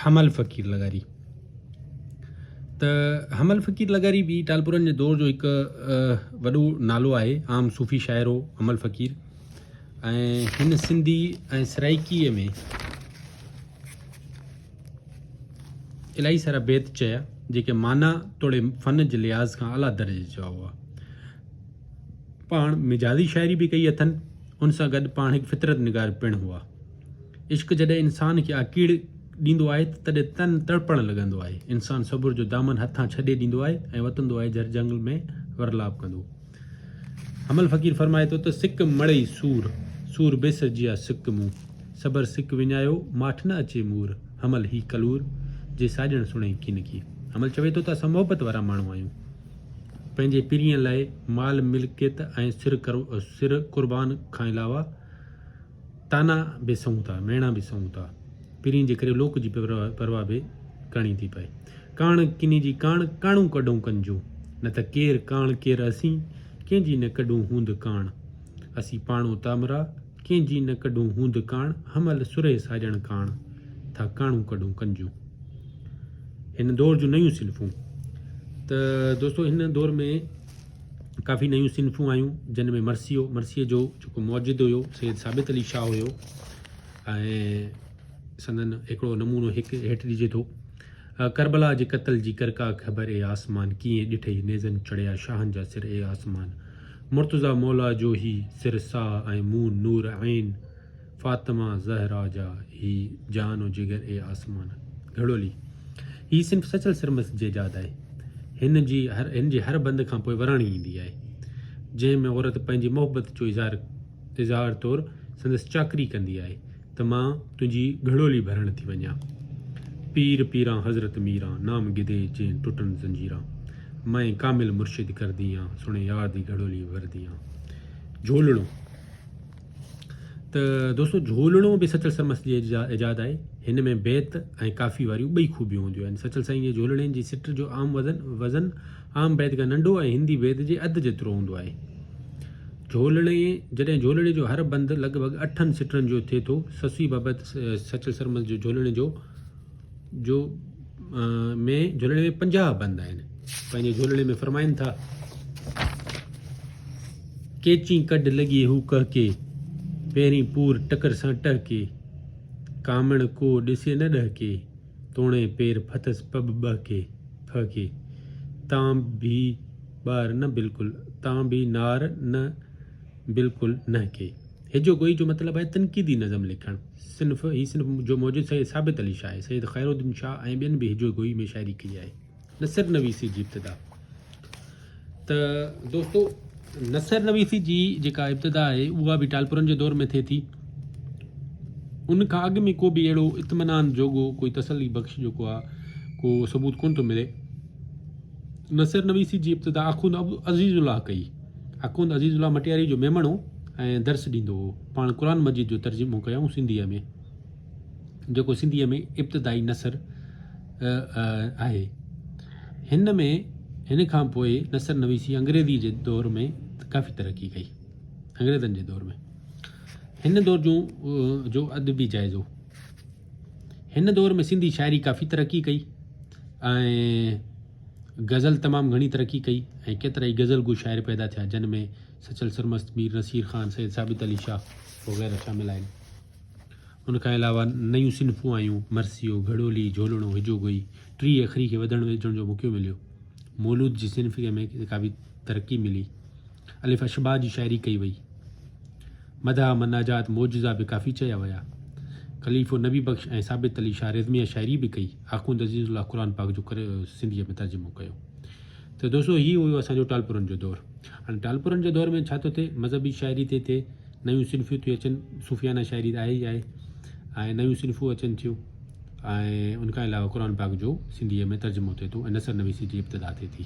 حمل فقير لغاري. ته حمل فقير لغاري به ٽالپرن جي دور جو هڪ وڏو نالو آهي. عام صوفي شاعر هو حمل فقير ۽ هن سنڌي ۽ سرائيڪيء ۾ الاهي سارا بيت چيا جيڪي معنيٰ توڙي فن جي لحاظ کان اعليٰ درجي جا هئا. پاڻ مجازي شاعري به ڪئي اٿن، ان سان گڏ پاڻ هڪ فطرت نگار پڻ هئا. عشق جڏهن انسان کي آڪيڙ ڏيندو آهي ته تڏهن تن تڙپڻ لڳندو آهي. انسان صبر جو دامن هٿان ڇڏي ڏيندو آهي ۽ وتندو آهي جھر جهنگل ۾ ورلاپ ڪندو. حمل فقير فرمائي ٿو ته سڪ مڙئي سور، سور بيسر جيا سڪ مون. صبر سڪ وڃايو، ماٺ نه اچي مور. حمل هي ڪلور، جي ساڄڻ سڻئي ڪينڪي. حمل چوي ٿو ته اسان محبت وارا ماڻهو آهيون. پنهنجي پرينء لاء مال ملڪيت ۽ سر قربان کان علاوه طعنا به سهون ٿا، ميڻا به سهون ٿا. پرين جي ڪري لوڪ جي پرواهه به ڪرڻي ٿي پئي. ڪاڻ ڪني جي ڪاڻ، ڪاڻون ڪڍون ڪن جون. نه ته ڪير ڪاڻ ڪير اسين، ڪنهن جي نه ڪڍون هوند ڪاڻ. اسين پاڻو تامرا، ڪنهن جي نه ڪڍون هوند ڪاڻ. حمل سرهي ساڄڻ ڪاڻ، ٿا ڪاڻون ڪڍون ڪن جون. هن دور جون نيون صنفون ته دوستو هن دور ۾ ڪافي نيون صنفون آيون جن ۾ مرثيو، مرثيي جو جيڪو موجد هيو سيد ثابت علي شاهه هيو ۽ سندن هڪڙو نمونو هڪ هيٺ ڏجي ٿو. ڪربلا جي قتل جي ڪر ڪا خبر اي آسمان، ڪيئن ڏٺئي نيزن چڙهيا شاهن جا سر اي آسمان. مرتضيٰ مولا جو هي سر ساهه ۽ مون نور عين، فاطمه زهرا جا هي جان و جگر اي آسمان. گهڙولي، هي صنف سچل سرمست جي ايجاد آهي. هن جي هر هن جي هر بند کان پوء وراڻي ايندي آهي، جنهن ۾ عورت پنهنجي محبت جو اظهار اظهار طور سندس چاڪري ڪندي آهي ته مان تنهنجي گهڙولي ڀرڻ ٿي وڃان. پير پيران حضرت ميران، نام گدي جين ٽٽن زنجيران. مئين ڪامل مرشد ڪرديان، سڻي يار the گهڙولي ڀرديان. جهولڻو. ته دوستو جهولڻو به سچل سرمست جي ايجاد آهي. هن ۾ بيت ۽ ڪافي واريون ٻئي خوبيون هونديون آهن. سچل سائين جي جهولڻي جي سٽ جو عام وزن وزن عام بيت کان ننڍو ۽ هندي بيت جي اڌ جيترو هوندو آهي. جهولڻي جڏهن جهولڻي جو هر بند لڳ ڀڳ اٺن سٽن جو ٿئي ٿو. سسئي بابت سچل سرمست جو جهولڻي جو جو ۾ جهولڻي ۾ 50 بند آهن. پنهنجي جهولڻي ۾ فرمائن ٿا. ڪيچين ڪڍ لڳي هو ڪهڪي، پهرين پور ٽڪر سان ٽهڪي، ڪامڻ ڪو ڏسي نه ڏهڪي، توڻي پير ڦٿس پٻ ٻهڪي، ڦهڪي. تان ڀي ٻار نه بلڪل، تان ڀي نار نه بلڪل نهڪي. هجو گوئي جو مطلب آهي تنقيدي نظم لکڻ. صنف، هي صنف جو موجد سيد ثابت علي شاهه آهي. سيد خيرالدين شاهه ۽ ٻين به هجو گوئي ۾ شاعري ڪئي آهي. نثر نويسي جي ابتدا ته دوستو نثر نويسي جي جيڪا ابتدا آهي اها به ٽالپرن جي دور ۾ ٿئي ٿي. ان کان اڳ ۾ ڪو به اهڙو اطمينان جوڳو ڪوئي تسلي بخش جيڪو آهي ڪو ثبوت ڪونه ٿو ملي. نثر نويسي جي ابتدا آخوند عزيز الله ڪئي. آخوند عزيز الله مٽياري جو ميمڻ هو ۽ درس ڏيندو هو. پاڻ قرآن مجيد جو ترجمو ڪيائون سنڌيء ۾. جيڪو سنڌيء ۾ ابتدائي نثر آهي. هن ۾ هن کان پوء نثر نويسي انگريزي جي دور ۾ ڪافي ترقي ڪئي. انگريزن جي دور ۾ هن دور جون جو ادبي جائزو هن دور ۾ سنڌي شاعري ڪافي ترقي ڪئي ۽ غزل تمام گهڻي ترقي ڪئي ۽ ڪيترائي غزل گو شاعر پيدا ٿيا جن ۾ سچل سرمست، مير نصير خان، سيد ثابت علي شاهه وغيره شامل آهن. ان کان علاوه نيون صنفون آيون، مرثيو، گهڙولي، جهولڻو، هجو گوئي، 30 اکري کي وڌڻ ويجهڻ جو موقعو مليو. مولود جي صنف ۾ ڪافي ترقي ملي. الف اشباع جي شاعري ڪئي وئي. مدح، مناجات، معجزا به ڪافي چيا ويا. خليفو نبي بخش ۽ ثابت علي شاهه رزميه شاعري به ڪئي. آخوند عزيز الله قرآن پاڪ جو سنڌيء ۾ ترجمو ڪيو. ته دوستو هي هيو اسان جو ٽالپرن جو دور. هاڻي ٽالپرن جي دور ۾ ڇا ٿو ٿئي؟ مذهبي شاعري ٿي ٿئي، نيون صنفيون ٿيون اچن، صوفيانه شاعري ته آهي ئي آهي ۽ نيون صنفون اچن ٿيون ۽ ان کان علاوه قرآن پاڪ جو سنڌيء ۾ ترجمو ٿئي ٿو ۽ نثر نويسي جي ابتدا ٿئي ٿي.